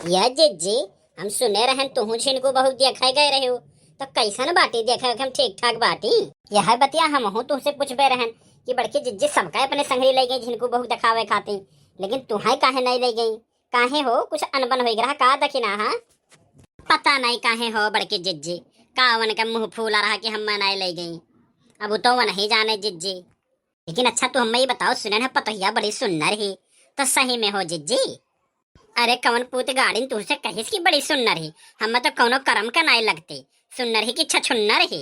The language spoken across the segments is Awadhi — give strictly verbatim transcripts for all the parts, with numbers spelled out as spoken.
या जिज्जी, हम सुने रहन तुहू झिनकू बहू देखे गए रहे हो, तो कैसन बाटी? देखे हम ठीक ठाक बाटी। यह बतिया हमहू तुहसे पूछबे रहन कि बड़की जिज्जी सबका अपने संगरी ले गई झिनकू बहू देखावे खातिर, लेकिन तुहे काहे नहीं ले गई? काहे हो, कुछ अनबन हो गया का दखिना? हाँ, पता नहीं काहे हो बड़की जिज्जी, का उनका मुंह फूला रहा कि हम नहीं ले गई। अब वो तो वो नहीं जाने जिज्जी। लेकिन अच्छा, तू हमें ये बताओ, सुने ना पतोहिया बड़ी सुन्नर ही, तो सही में हो जिज्जी? अरे कौन पूत गाड़िन तुझसे कहिस की बड़ी सुन्नर ही? हमें तो कौनो करम का नाई लगते, सुन्नर ही कि छछुन्नर ही।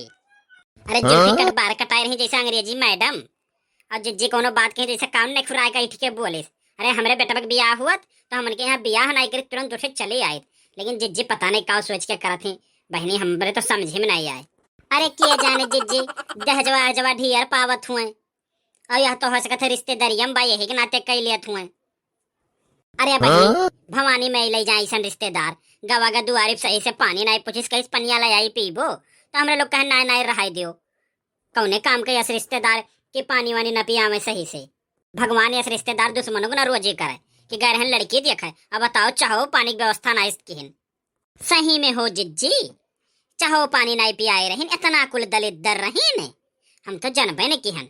अरे जुल्फी हाँ? कट बार कटाए रही जैसे अंग्रेजी मैडम, और जिज्जी कौनो बात कही जैसे कान नहीं खुराए का इठ के बोलिस। अरे हमरे बेटवा के बियाह हुआ तो हमन के यहाँ बियाह नहीं करी, तुरंत उठे चले आए। लेकिन जिज्जी पता नहीं का सोच के करत ही बहनी, हमरे तो समझे में नहीं आए। अरे किए जाने जिज्जी, दहजवा अहजवा ढियर पावत हुए, और यह तो हो सकत है रिश्तेदारियम बा, यही के नाते कई लेत हुए। अरे बहनी, हाँ? भवानी में ले जाए ऐसन रिश्तेदार, गवा गा दुआरी पे सही से पानी नहीं पूछिस, कहिस पनिया ले आई पीबो, तो हमरे लोग कहे नाय नाय रहाई दियो। कौने काम के यस रिश्तेदार के पानी वानी न पियावे सही से। भगवान यस रिश्तेदार दुश्मनों को ना रोजी करे कि गए रहन लड़की देखे। अब बताओ, चाहो पानी की व्यवस्था ना इसकी हिन। सही में हो जिज्जी, चाहो पानी नाई पियाए रहीन, इतना कुल दलिद्दर रहीन, हम तो जनबे नहीं किहन।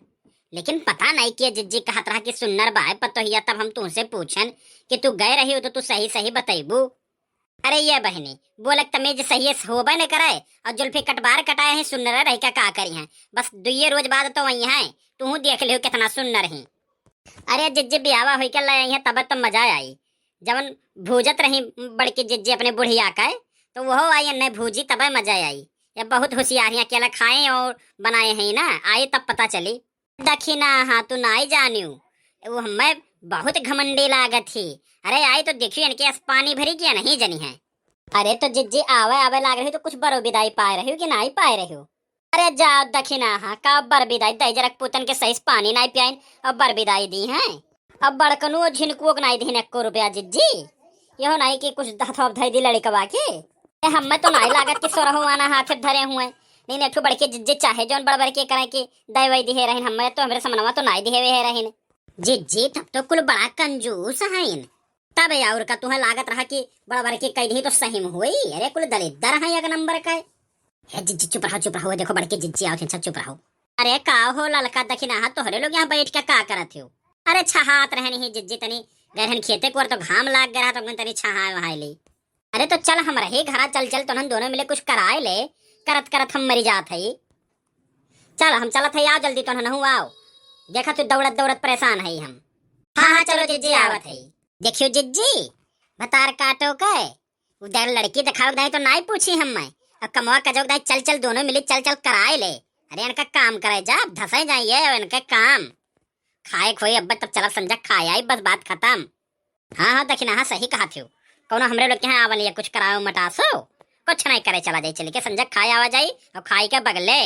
लेकिन पता नहीं किया जिज्जी कहत रहा कि सुन्नर बाय पतोहिया, तब हम तुमसे पूछन कि तू गए रही हो तो तू सही सही बतैबू। अरे ये बहनी, बोलक तमीज सही से होबे नहीं करे, और जुल्फी कटबार कटाए हैं, सुन्नर रह के का करी हैं? बस दुइये रोज बाद तो वही हैं, तू देख लियो कितना सुन्नर ही। अरे जिज्जी बियावा होई के ले आई है, तब तो मजा आई। जवन भूजत रही बड़की जिज्जी अपने बुढ़िया के, तो वह आई ने भूजी, तब मजा आई। ये बहुत होशियार हैं, अकेला खाए और बनाए हैं ना, आई तब पता चली। दखिना, हाँ तू नाई जानियो, वो हमें बहुत घमंडी लागत ही। अरे आई तो देखियो इनके अस पानी भरी कि नहीं जनी है। अरे तो जिज्जी आवे आवे लाग रही तो कुछ बरो बिदाई पाए रही हो कि नाई पाए रही हो? अरे जाओ दखिना, हाँ का बर बिदाई दई, जरक पूतन के सही से पानी नाई पियाइन और बर बिदाई दी हैं। अब बड़कनुओ झिनकुओ के नाई दीन एको रुपया जिज्जी, यहो नाई कि कुछ हथवा धई दी लड़िकवा के। ए, हमें तो नाई लागत कि सोरहो आना हाथे धरे हुए, नहीं नेठू बड़के जिज्जी चाहे जौन बड़ बड़के करे कि दई वई दिहे रहिन, हमें तो हमरे समनवा तो नाई दिहे वे रहिन। जिज्जी तब तो कुल बड़ा कंजूस हइन। तब और का तुहें लागत रहा कि बड़ बड़के कह दी तो सही में होई? अरे कुल दलिद्दर हैं एक नंबर का। हे जिज्जी चुप रहो, चुप रहो, देखो बड़के जिज्जी आओ, चुप रहो। अरे का हो ललका दखिना, हाँ तोहरे लोग यहाँ बैठ के का करत हो? अरे छहात रहनी ही जिज्जी, तनी गए रहन खेते कोर तो घाम लाग गया रहा तो तनी छहाए वहाए ली। अरे तो चल हम रहे घरा, चल चल तोहन दोनों मिले कुछ कराए ले, करत करत हम मरी जात है। चल हम चलत है, आओ जल्दी तोहन नहु आओ, देखा तू दौड़त दौड़त परेशान है हम। हाँ हाँ चलो जिज्जी आवत है। देखियो जिज्जी, भतार काटो के उधर लड़की देखावे के दाई तो नाई पूछी हम मैं। अब कमवा कजो के दाई चल चल दोनों मिली चल चल कराए ले। अरे इनका काम करे जा, धसे जाइए इनके काम। खाए खोए अब तब चला संजय खाए आई, बस बात खत्म। हाँ हाँ दखिना, हाँ सही कहा थियो। कौनो हमरे लोग के यहाँ आवल या कुछ कराओ मटासो, कुछ नहीं करे चला जाई, चल के संजय खाए आवा जाई और खाई के बगले।